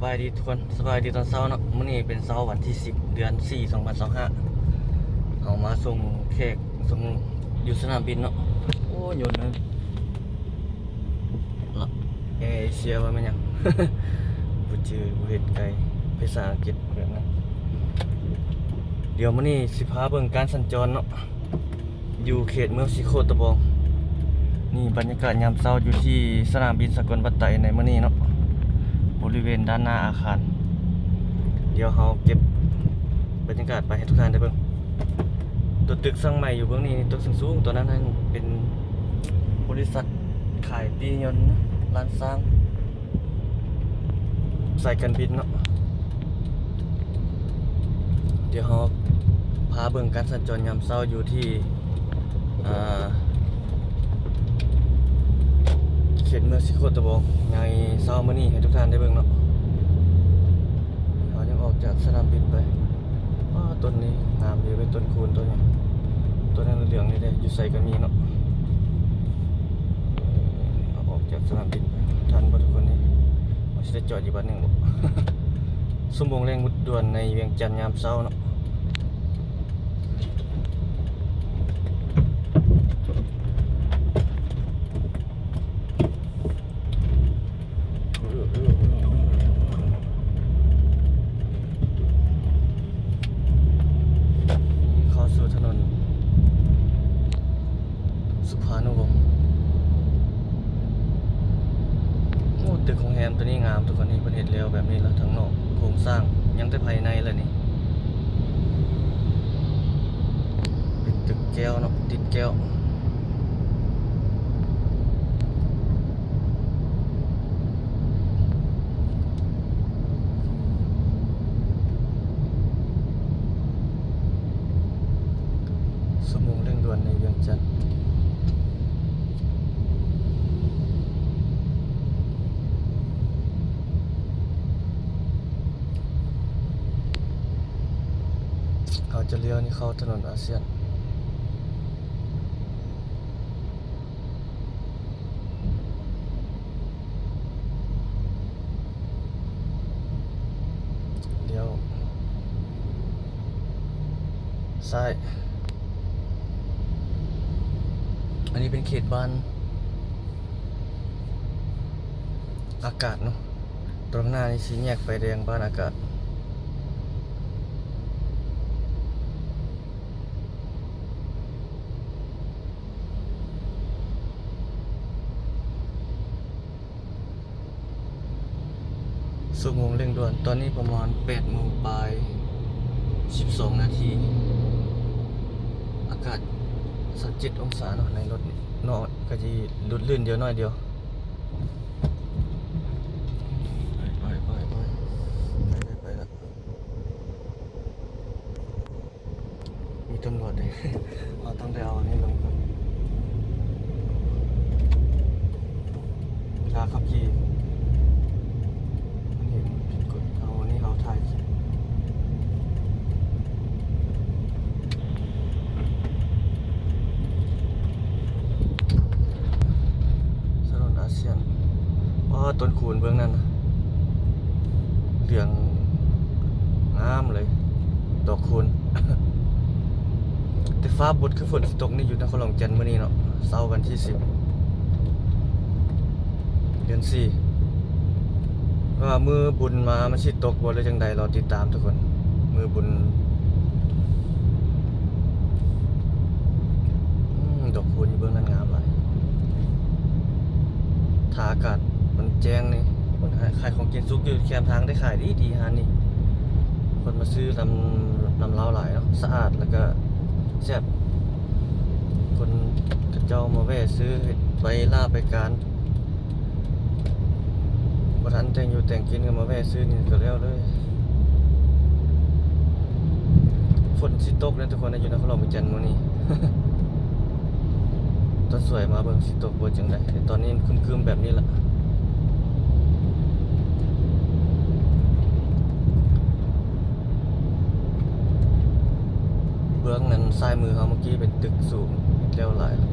ສະບາຍດີທຸກຄົນ ສະບາຍດີຕອນເຊົ້າເນາະ. ມື້ນີ້ເປັນເຊົ້າວັນທີສິບ ເດືອນສີ່ ສອງພັນຊາວຫ້າ ເຮົາມາສົ່ງແຂກ ສົ່ງຢູ່ສະໜາມບິນເນາະ. ໂອ້ ຍົນເອີຍ ເອເຊຍວ່າແມ່ນຫຍັງ ບໍ່ຈື່ ບໍ່ເຫັນໄກ ພາສາອັງກິດແບບນັ້ນ. ດຽວມື້ນີ້ຊິພາເບິ່ງການສັນຈອນເນາະ ຢູ່ເຂດເມືອງສີໂຄດຕະບອງ. ນີ້ບັນຍາກາດຍາມເຊົ້າຢູ່ທີ່ສະໜາມບິນສາກົນວັດໄຕໃນມື້ນີ້ເນາະ ບໍລິເວນດ້ານໜ້າອາຄານ. ດຽວເຮົາເກັບບັນຍາກາດໄປໃຫ້ທຸກທ່ານໄດ້ເບິ່ງ. ຕົວຕຶກສັງໃໝ່ຢູ່ເບື້ອງນີ້ ຕົວສູງໆ ຕົວນັ້ນຫັ້ນເປັນບໍລິສັດຂາຍປີ້ຍົນ ລ້ານຊ້າງ ສາຍການບິນເນາະ. ດຽວເຮົາພາເບິ່ງການສັນຈອນຍາມເຊົ້າຢູ່ທີ່ ອ່າ ເຂດເມືອງສີໂຄດຕະບອງໃນເຊົ້າມື້ນີ້ໃຫ້ທຸກທ່ານໄດ້ເບິ່ງເນາະ. ເຮົາຍັງອອກຈາກສະໜາມບິນໄປ. ອ້າ ຕົ້ນນີ້ງາມດີເວີຍ ຕົ້ນຄູນຕົ້ນຫຍັງ ຕົ້ນນັ້ນເຫຼືອງນີ້ເດ້ ຢູ່ໃສກໍມີເນາະ. ເອີ ເຮົາອອກຈາກສະໜາມບິນໄປ ທັນບໍ່ທຸກຄົນນີ້? ເຮົາຊິໄດ້ຈອດຢູ່ບາດໜຶ່ງບໍ່? ຊົ່ວໂມງເລັ່ງດ່ວນໃນວຽງຈັນຍາມເຊົ້າເນາະ. ເຂົ້າສູ່ຖະໜົນສຸພານຸວົງ. ໂອ້ ຕຶກໂຮງແຮມຕົວນີ້ງາມທຸກຄົນ ນີ້ເພິ່ນເຮັດແລ້ວແບບນີ້ແລ້ວ ທາງນອກໂຄງສ້າງ ຍັງແຕ່ພາຍໃນແຫຼະນີ້. ເປັນຕຶກແກ້ວເນາະ ຕິດແກ້ວ. ຊົ່ວໂມງເລັ່ງດ່ວນໃນວຽງຈັນ. ເຮົາຈະລ້ຽວນີ້ເຂົ້າຖະໜົນອາຊຽນ. ລ້ຽວຊ້າຍ. ອັນນີ້ເປັນເຂດບ້ານອາກາດເນາະ. ຕອນໜ້ານີ້ສີ່ແຍກໄຟແດງບ້ານອາກາດ. ຊົ່ວໂມງເລັ່ງດ່ວນ ຕອນນີ້ປະມານແປດໂມງປາຍສິບສອງນາທີ. ອາກາດຊາວເຈັດອົງສາເນາະ ໃນລົດນີ້ເນາະ ກະຊິຫຼຸດລື່ນດຽວໜ້ອຍດຽວ. ໄປ ໄປ ໄປ ໄປ ໄປ ໄປລະ. ມີຕຳຫຼວດເດ້ ເຮົາຕ້ອງໄດ້ເອົາອັນນີ້ລົງກ່ອນ. ເວລາຂັບຂີ່ມັນເຫັນຜິດກົດ. ເອົາອັນນີ້ເຮົາຖ່າຍຄລິບ. ຖະໜົນອາຊຽນ. ອໍ ຕົ້ນຄູນເບື້ອງນັ້ນນະ ເຫຼືອງງາມເລີຍ ດອກຄູນ. ແຕ່ຟ້າບົດຄືຝົນຊິຕົກນີ້ ຢູ່ນະຄອນຫຼວງວຽງຈັນມື້ນີ້ເນາະ ເຊົ້າວັນທີສິບ ເດືອນສີ່. ວ່າມື້ບຸນມາມັນຊິຕົກບໍ່ ຫຼືຈັ່ງໃດ ລໍຕິດຕາມທຸກຄົນ. ມື້ບຸນ ອືມ ດອກຄູນຢູ່ເບື້ອງນັ້ນງາມຫຼາຍ. ຖ້າອາກາດມັນແຈ້ງນີ້ ຄົນຂາຍຂອງກິນສຸກຢູ່ແຄມທາງໄດ້ຂາຍດີໆ ຮ້ານນີ້. ຄົນມາຊື້ນຳ ນຳລາວຫຼາຍເນາະ ສະອາດ ແລ້ວກະແຊບ. ຄົນເຂົາເຈົ້າມາແວ່ຊື້ ເຮັດໄປລາໄປການ ບໍ່ທັນແຕ່ງຢູ່ແຕ່ງກິນກໍມາແວ່ຊື້ນີ້ກໍແລ້ວເລີຍ. ຝົນຊິຕົກເດ້ທຸກຄົນ ຢູ່ນະຄອນຫຼວງວຽງຈັນມື້ນີ້. ຕອນສວຍມາເບິ່ງຊິຕົກບໍ່ຈັ່ງໃດ ແຕ່ຕອນນີ້ຄຶ້ມໆແບບນີ້ລະ. ເບື້ອງນັ້ນຊ້າຍມືເຮົາເມື່ອກີ້ເປັນຕຶກສູງ ເຮັດແລ້ວຫຼາຍແລ້ວ.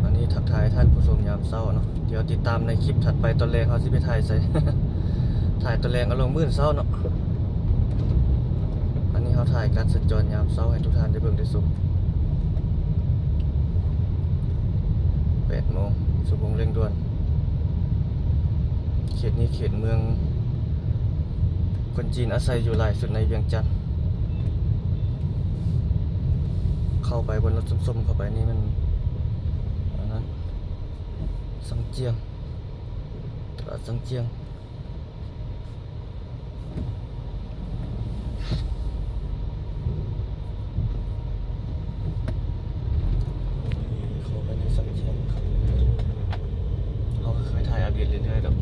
ອັນນີ້ທັກທາຍທ່ານຜູ້ຊົມ ຍາມເຊົ້າເນາະ. ດຽວຕິດຕາມໃນຄລິບຖັດໄປ ຕອນແລງເຮົາຊິໄປຖ່າຍໃສ ຖ່າຍຕອນແລງ ເອົາລົງມື້ເຊົ້າເນາະ. ອັນນີ້ເຮົາຖ່າຍການສັນຈອນຍາມເຊົ້າໃຫ້ທຸກທ່ານໄດ້ເບິ່ງໄດ້ຊົມ. ແປດໂມງ ຊົ່ວໂມງເລັ່ງດ່ວນ. ເຂດນີ້ເຂດເມືອງ ຄົນຈີນອາໄສຢູ່ຫຼາຍສຸດໃນວຽງຈັນ. ເຂົ້າໄປບ່ອນລົດສົ້ມໆ ເຂົ້າໄປນີ້ມັນ ອັນນັ້ນ ສັງຈຽງ ຕະຫຼາດສັງຈຽງ. ເຮົາກໍເຄີຍຖ່າຍອັບເດດເລື້ອຍໆດອກ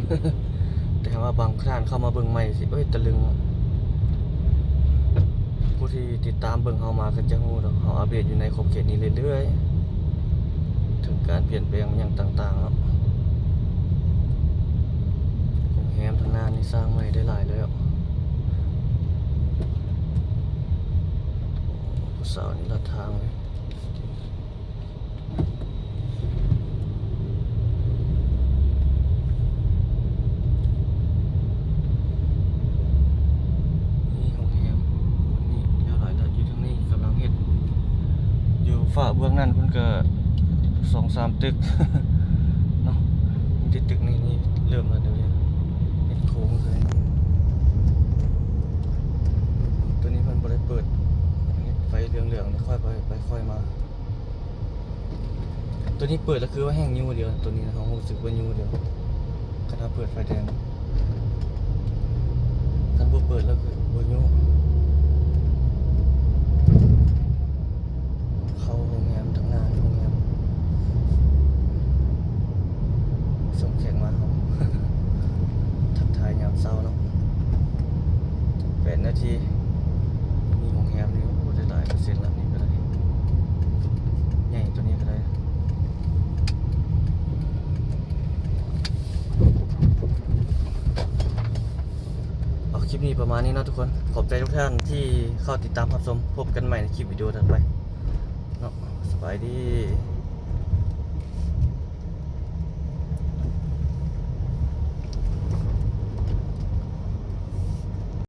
ແຕ່ວ່າບາງທ່ານເຂົ້າມາເບິ່ງໃໝ່ຊິ ເອີຍ ຕະລຶງ. ຜູ້ທີ່ຕິດຕາມເບິ່ງເຮົາມາກໍຈະຮູ້ດອກ ເຮົາອັບເດດຢູ່ໃນຂອບເຂດນີ້ເລື້ອຍໆ ເຖິງການປ່ຽນແປງຫຍັງຕ່າງໆເນາະ. ໂຮງແຮມທາງໜ້ານີ້ສ້າງໃໝ່ໄດ້ຫຼາຍແລ້ວ. ໂອ້ ຜູ້ສາວນີ້ລັດທາງເລີຍ. ນີ້ໂຮງແຮມ ຄົນນີ້ແລ້ວຫຼາຍ ແຕ່ຢູ່ທາງນີ້ກຳລັງເຮັດ. ຢູ່ຝາເບື້ອງນັ້ນເພິ່ນກໍສອງສາມຕຶກເນາະ. ມີແຕ່ຕຶກນີ້ ນີ້ເລີ່ມແລ້ວ ດຽວນີ້ເຮັດໂຄງໃສ່. ຕົວນີ້ເພິ່ນບໍ່ໄດ້ເປີດ ເຮັດໄຟເຫຼືອງໆ ຄ່ອຍໄປ ໄປຄ່ອຍມາ. ຕົວນີ້ເປີດແລ້ວຄືວ່າແຮ່ງຍູ້ດຽວ ຕົວນີ້ນະ ເຮົາຮູ້ສຶກວ່າຍູ້ດຽວ ຄັນເຮົາເປີດໄຟແດງ. ຄັນບໍ່ເປີດແລ້ວຄືບໍ່ຍູ້. ເຂົ້າໂຮງແຮມ ທາງໜ້າໂຮງແຮມ ສົ່ງແຂກມາເຮົາ ທັກທາຍຍາມເຊົ້າເນາະ. ແປດນາທີ ມີໂຮງແຮມຢູ່. ໂອ້ ໄດ້ຫຼາຍເປີເຊັນລະ ນີ້ກໍໄດ້ ໃຫຍ່ ຕົວນີ້ກໍໄດ້. ເອົາ ຄລິບນີ້ປະມານນີ້ເນາະທຸກຄົນ. ຂອບໃຈທຸກທ່ານທີ່ເຂົ້າຕິດຕາມຮັບຊົມ. ພົບກັນໃໝ່ໃນຄລິບວິດີໂອຖັດໄປເນາະ. ສະບາຍດີ.